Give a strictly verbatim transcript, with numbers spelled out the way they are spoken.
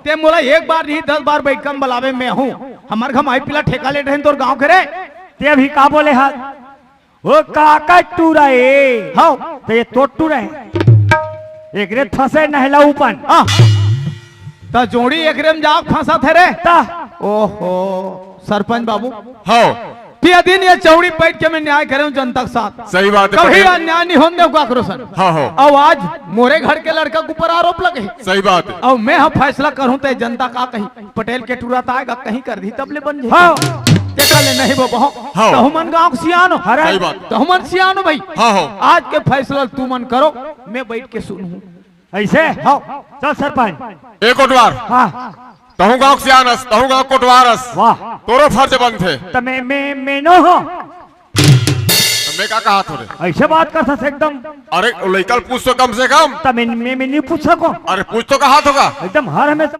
ते मोला एक बार नहीं, दस बार बैठका म बलावे, मैं हूँ। हमर घर माई पिला ठेका ले रहे तोर गांव के रे। ते अभी का बोले हा? ओ काका टूरा ए। हाँ। तो ये तो टूरा है। एकरे फंसे नहला ऊपन। हाँ। त जोड़ी एकरे म जाके फंसथे रे। त। ओहो, सरपंच बाबू। हाँ। ते दिन ये चौड़ी बैठ के मैं न्याय करे हूँ जनता के साथ। सही बात है, कभी पटेल। अन्याय नहीं होने दूँ काकरो सन। हाँ, हाँ। अउ आज मोरे घर के लड़का के ऊपर आरोप लगे हे। सही बात है। अउ मैं ह फैसला करूँ ते जनता का कही, पटेल के टूरा त आएगा, कहीं कर दी तब ले बन जाए। हाँ। ते कर ले नहीं बाबा, हाँ। तहु मन गाँव के सियान हो। सही बात। तहु मन सियान हो भाई। हाँ, हाँ। आज के फैसला तुमन करो, मैं बैठ के सुनहूँ। ऐसे? हाँ। चल सरपंच। ए कोटवार। हाँ। तहूँ गाँव के सियान अस, तहूँ गाँव कोटवार अस। वाह। तोरो फर्ज बनथे। त मैं, मैं, मैं नो हो। त मैं का कहत हों रे? ऐसे बात करथस एकदम। अरे, ओ लइका ल पूछ तो कम से कम। त मैं, मैं, मैं नहीं पूछ सकूँ। अरे, पूछ तो कहत हों का? एकदम हर हमेशा